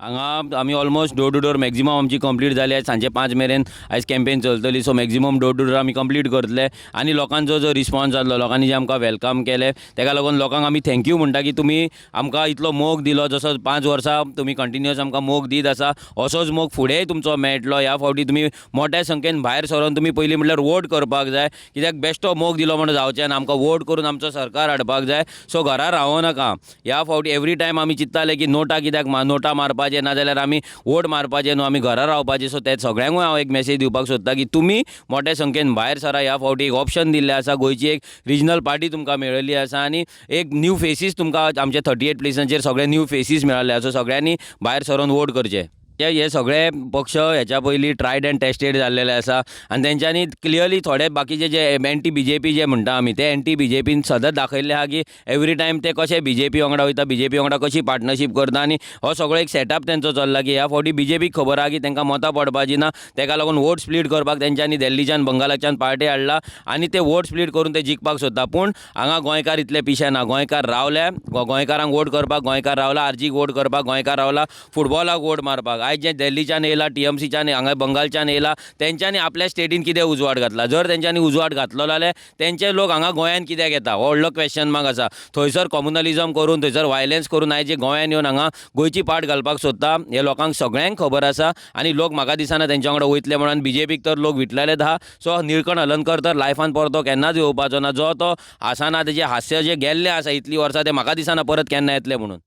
हांगा आमी almost door to door maximum आमची कंप्लीट जाली. आयज सांजे 5 मेरेन आयज कॅम्पेन चलतली. So maximum door to door आमी कंप्लीट करतले आनी लोकांचो जो रिस्पॉन्स जाल्लो, लोकांनी जे आमकां welcome केलें, तेका लागून लोकांक आमी thank you म्हणटा की तुमी आमकां इतलो मोग दिलो. जसो 5 वर्सां तुमी कंटिन्युअस आमकां मोग दीत आसा, असोच मोग फुडेंय तुमचो मेळटलो. ह्या फावटी तुमी मोठ्या संख्येन भायर सरोन तुमी पयलीं म्हटल्यार वोट करपाक जाय, कित्याक बेश्टो मोग दिलो म्हणून जावचें ना. आमकां वोट करून आमचो सरकार हाडपाक जाय. सो घरा रावो नाका. ह्या फावटी एवरी टायम आमी चिंत्ताले की नोटा कित्याक नोटा मारपाचे, नाजाल्यार आमी वोट मारपाचे न्हू, आमी घरा रावपाचे. सो ते सगळ्यांकूय हांव एक मेसेज दिवपाक सोदता की तुमी मोठ्या संख्येन भायर सरा. ह्या फावटी एक ऑप्शन दिल्लें आसा. गोंयची एक रिजनल पार्टी तुमकां मेळिल्ली आसा आनी एक न्यू फेसीस तुमकां आमच्या 38 प्लेसांचेर सगळे न्यू फेसीस मेळ्ळे. सो सगळ्यांनी भायर सरोन वोट करचे. ते हे सगळे पक्ष हेच्या पयलीं ट्रायड अँड टेस्टेड जाल्लेले आसा आनी तेंच्यांनी क्लियरली थोडे बाकीचे जे एंटी बीजेपी जे म्हणटा आमी, ते एंटी बीजेपीन सदांच दाखयल्ले आहा की एवरी टायम ते कशे बीजेपी वांगडा वयता, बीजेपी वांगडा कशी पार्टनरशीप करता आनी हो सगळो एक सेटअप तेंचो चल्ला की ह्या फावटी बीजेपीक खबर आहा की तांकां मतां पडपाची ना. तेका लागून वोट स्प्लीट करपाक तेंच्यांनी दिल्लीच्यान, बंगालाच्यान पार्टी हाडला आनी ते वोट स्प्लीट करून ते जिखपाक सोदता. पूण हांगा गोंयकार इतले पिशे ना. गोंयकार रावले गोंयकारांक वोट करपाक, गोंयकार रावला आरजीक वोट करपाक, गोंयकार रावला फुटबॉलाक वोट मारपाक. आयज जे दिल्लीच्यान येयला, टीएमसीच्यान, हांगा बंगालच्यान येयला, तेंच्यांनी आपल्या स्टेटीन कितें उजवाड घातला? जर तेंच्यांनी उजवाड घातलो जाल्यार तेंचे लोक हांगा गोंयान कित्याक येता, हो व्हडलो क्वेश्चन मार्क आसा. थंयसर कॉम्युनलिजम करून, थंयसर वायलन्स करून आयज जे गोंयान येवन हांगा गोंयची पाट घालपाक सोदता, हे लोकांक सगळ्यांक खबर आसा आनी लोक म्हाका दिसना तेंच्या वांगडा वयतले म्हणून. बीजेपीक तर लोक विटलेलेच आहा. सो निळकंठ हळर्णकर तर लायफान परतो केन्नाच येवपाचो ना. जो तो आसाना, तेजें हास्य जे गेल्लें आसा इतलीं वर्सां, तें म्हाका दिसना परत केन्ना येतलें म्हणून.